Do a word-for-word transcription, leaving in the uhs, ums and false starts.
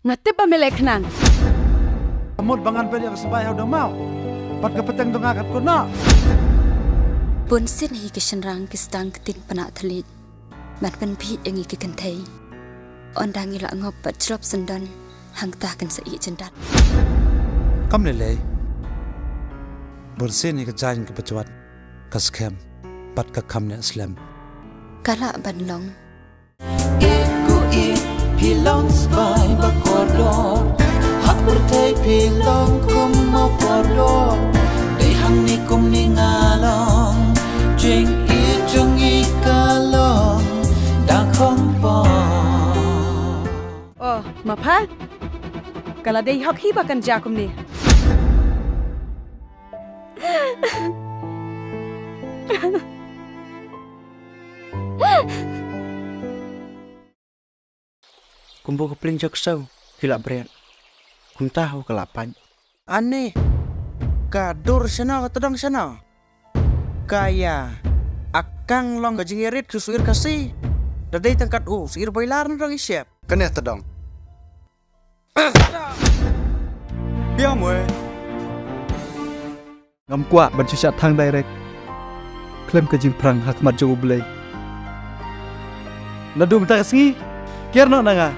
Nga tip ba me leh khnang. Ka mut ba ngan peit ïa ka sbai ha u damaw bad ka pateng jong nga katkum no. Bun sien hi ki shynrang ki sdang ktien pynah thylliej ban pynbeit ïa ngi ki kynthei. Ynda ngi la ngop bad jrop syndon hangta kin sa ïeh jyndat. Kam lei lei. Bun sien hi ka jaiñ ka pajwat, ka skhem bad ka kham neh slem. Ka lah ban long. Ïeit ko ïeit, phi long spy ba kordor. Ha pyrthei phi long kum u kordor. Dei hangne kumne nga long. Jingïeit jong ngi ka long da khongpong. Oh, ma pha. Ka la dei hok hi ba kan jia kumne. Kumba ka pliang jong ka siew ki la bret, kumta ho ka la pait. Ani, ka dur shano, ka tdong shano? Ka ïa akang long ka jingïarit ka suir Khasi. Da dei tang kat u suir boiler na dong i shep. Kane tdong. Biang wei. Ngam kwah ban shu shah thang direct khlem ka jingpyrshang ha khmat jong U Blei. Naduh mynta ka sngi, kiar noh na nga.